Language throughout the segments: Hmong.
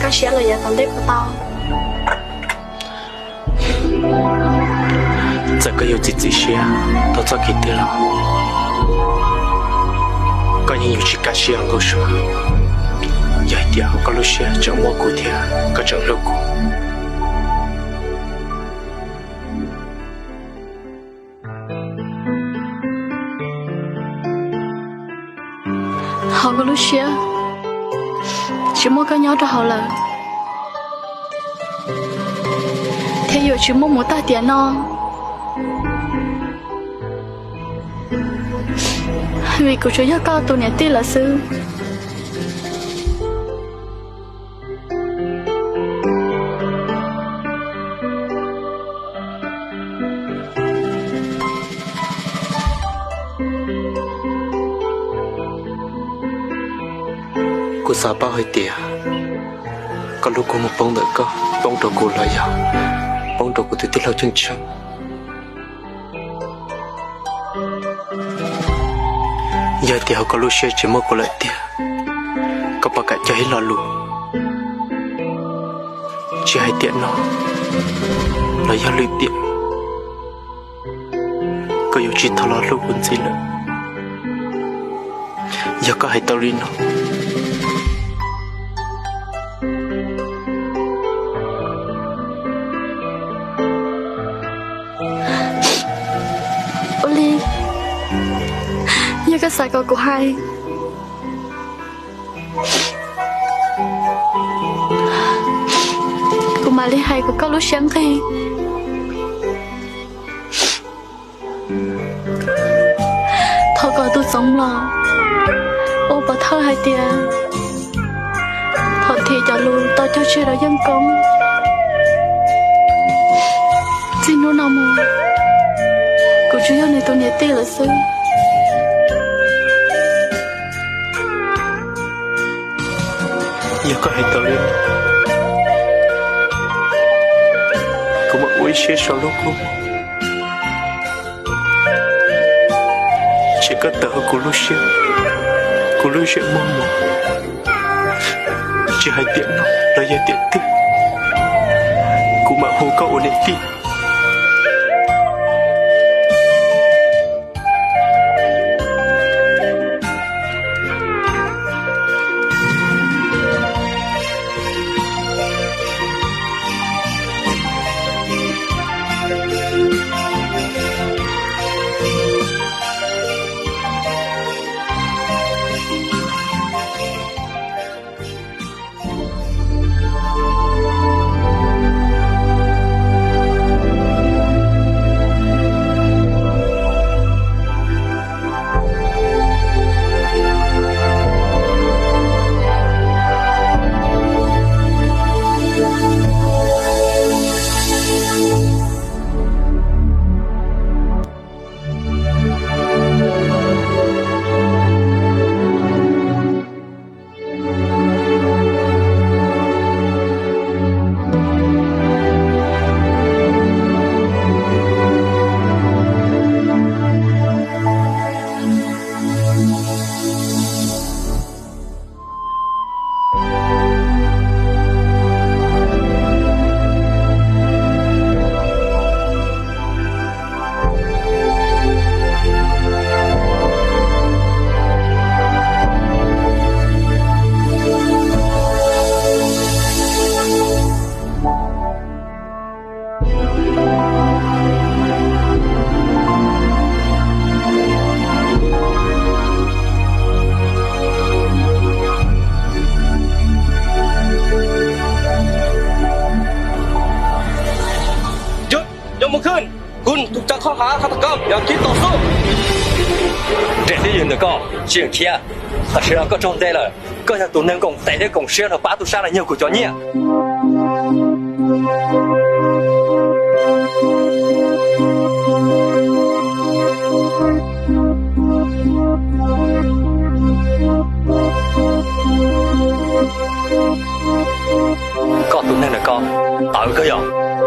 Koj siab los yav tom ntej kuj tau. Txawm koj yuav txiav txim siab tau txoj kev twg los, koj yeej yuav tsis kaj siab Nkauj Suav, yog hais tias hauv koj lub siab tseem muaj kuv thiab koj tseem hlub kuv. Hauv kuv lub siab tsis muaj koj nyob rau hauv lawm, thiab yuav tsis muaj mus tag tiam no, vim kuv tsuas yog koj tus niam tij lawm xwb. Kuv xav paub hais tias koj hlub kuv mus poob ntawm koj, poob rau kuv los yog poob rau kuv tus tij laug Cheej Tsheej. Yog tias hauv koj lub siab tsis muaj kuv lawm tiag, koj puas kam cog ib lo lus, tsis hais tiam no los yog lwm tiam, koj yuav tsis tau los hlub kuv ntxiv lawm. Yog koj hais tau li no, ua li, yog koj xav kom kuv hais, kuv mam li hais kom koj lub siab nqig. Thov kom tus Txoov Mlom ua pov thawj hais tias, thov thim cov lus tau cog tseg rau Yeej Koob. Txij hnub no mus, kuv tsuas yog nws tus niam tij lawm xwb. Yog koj hais tau li no, kuv mam ua ib siab so lub kub, ces koj tawm hauv kuv lub siab, kuv lub siab muag mus, tsis hais tiam no los yog tiam twg, kuv mam hu koj ua niam tij. Cov mus khwb, kuv tus tsa qhov hav qhov tas koj yog khiav tom xub. Ntsej twb ywg ntawm koj tsis khiav, tam sim no koj raug ntes lawm. Koj yog tus neeg koom tes thiab koom siab los pab tub sab los nyuag kuv cov nyiaj. Koj tus neeg ntawm koj tawv kawg yog,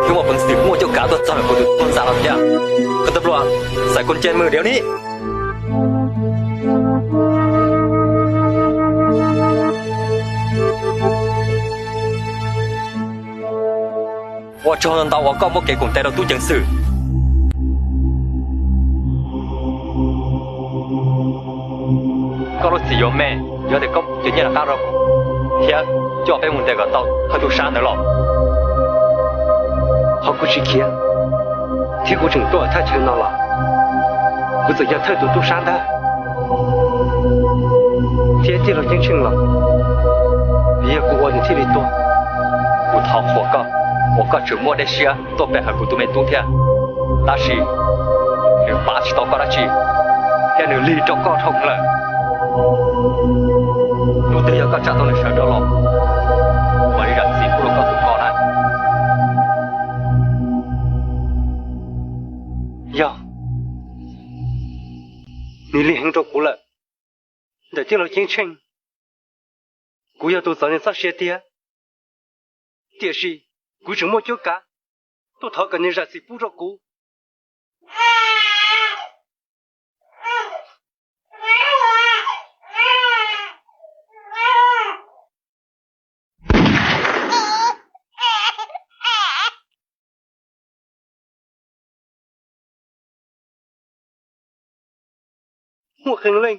thiab muaj peev xwm muaj cuab kav tuaj txog ntawm kuv tus tub ntxa los thiab. Koj tus pluas, xaiv kuv nce mws diav ni. Ua tsaug ntau uas koj muab kev koom tes rau tub ceev xwm. Koj lub txim yuav me, yog tias koj cov nyiaj rov qab rau kuv, thiab coj peb mus ntes kom tau thawj tub sab ntawd los. Ho kuv tsis khiav, thiab kuv tseem tuaj thaj chaw no los, kuv txawm yog thawj tus tub sab ntag. Thiab tij laug Ceeb Tsheej los, vim yog kuv ua nws thiaj li tuag. Kuv thov qhuas koj uas koj tseem muaj dej siab tuaj pe hawm kuv tus me tub thiab, tab sis nws pab tsis tau koj dab tsi, thiab nws lig rau koj dhau lawm. Hnub twg yog koj tsa tau nws sawv rov los, mam li zam txim pub rau koj tus koj na. Yog, nws lig heev rau kuv lawm. Ntawm tij laug Ceeb Tsheej, kuv yog tus txov nws txoj sia tiag, tiam sis kuv tseem muaj cuab kav tuaj thov kom nws zam txim pub rau kuv. Muaj qee leej,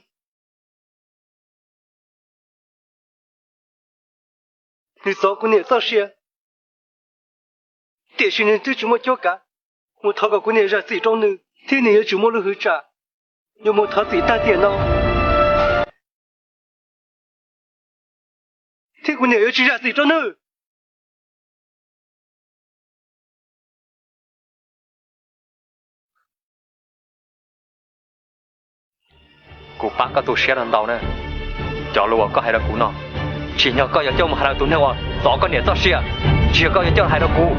nws txov kuv niam txoj sia, tiam sis nws twb tsis muaj cuab kav mus thov kom kuv niam zam txim rau nws, thiab nws yuav tsum muaj lub hwv tsam yuav mus thov txim tag tiam no, thiab kuv niam yuav tsis zam txim rau nws. Kuv pab koj tu siab ntau na. Cov lus uas koj hais rau kuv no, tsim nyog koj yuav coj mus hais rau tus neeg uas txov koj niam txoj sia, tsis yog koj yuav coj hais rau kuv.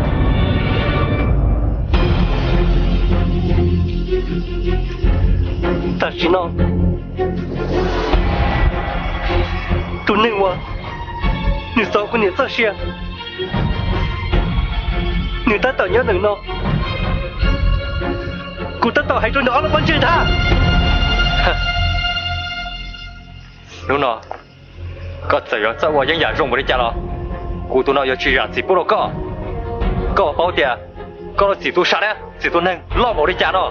Tam sim no, tus neeg uas nws txov kuv niam txoj sia, nws tab tom nyob ntawm no. Kuv tab tom hais rau nws ob lub pob ntseg ntag. Hnub no koj txawm yuav txawj ua yeeb yam zoo npaum li cas los, kuv tus no yuav tsis zam txim pub rau koj. Koj puas paub tias koj lub txim tub sab thiab txim tua neeg loj npaum li cas no?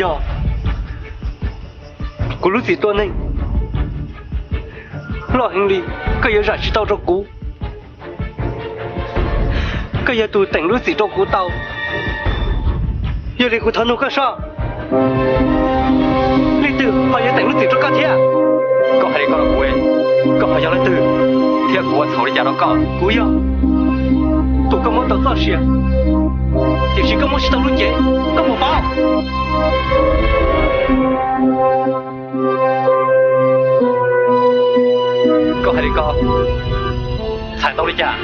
Yog, kuv lub txim tua neeg loj heev li, koj yuav zam tsis tau rau kuv. Koj yog tus teem lub txim rau kuv tau, yog li kuv thov nug koj soj, leej twg ho yuav teem lub txim rau koj thiab? Koj hais li ko rau kuv, koj ho yog leej twg, thiab kuv ua txhaum li cas rau koj? Kuv yog tus koj muab tau txoj sia, tiam sis koj muab tsis tau lub cev, koj puas paub? Koj hais li ko txhais tau li cas?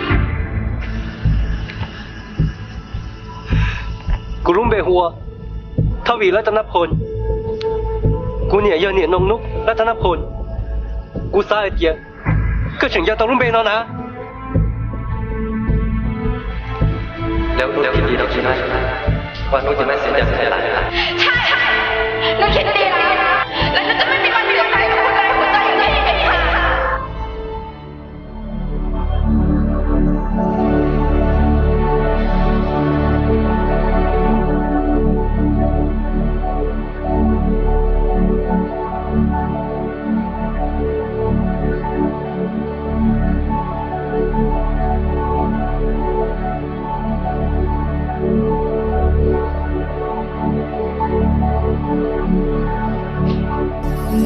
Kuv lub npe hu ua Thoj Vim Lab Tag Nab Phoo. Kuv niam yog niam Noo Nub Lab Tag Nab Phoo. Kuv xav hais tias koj tseem nco tau lub npe no na.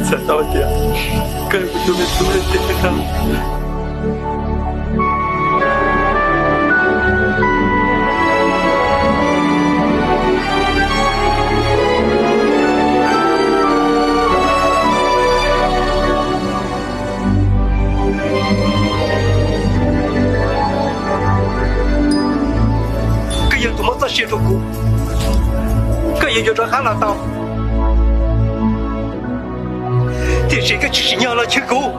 Txhais tau tias koj yog kuv tus me tub tiag tiag. Koj yog tus muab txoj sia rau kuv, koj yuav yuav rov qab los tau, tiam sis koj tsis tsim nyog los chwv kuv.